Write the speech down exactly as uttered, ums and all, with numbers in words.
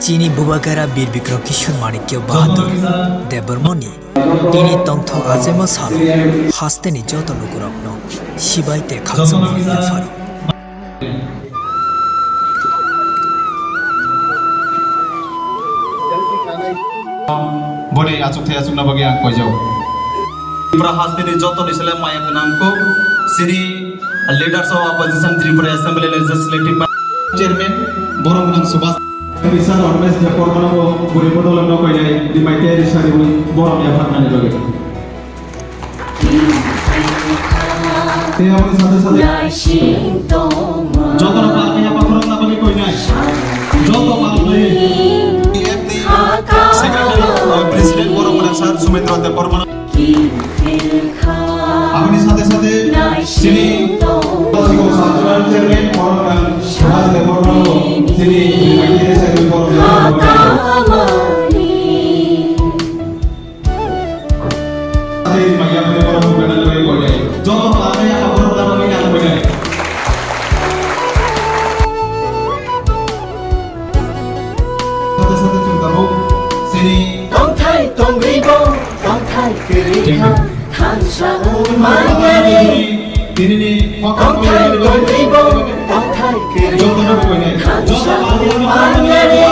Chini Bubagra Bir Bikram Kishore Manikya Bahadur Debbarmani tini tongthok achaima salo hasteni joto lukurokno sibai tei khakchangma yapharo. Boni achukthai achukna bagwi ang koijao. Tripura hasteni jotoni sele maya gwnang kuk chini Leaders of Opposition Tripura Assembly Legislative Chairman borok gwnang Subhas. Bisa Ramesh Debbarmano bo guri bodol no koinai di mai tei risa di borok ya phatnani bagwi. Tei aboni sathe sathe jotono palkha ya pakhorok na bagwi koinai. Joto palkha. Secretary, uh, President borok gwnang sir Sumitro Debbarmano. Aboni sathe sathe chini Chairman borok gwnang Subhas Debbarmano chini borok. Tongthai tongwi bo, tongthai kwrwi kha, thansa wng mangari. Tongthai tongwi bo, tongthai kwrwi kha, thansa wng mangari.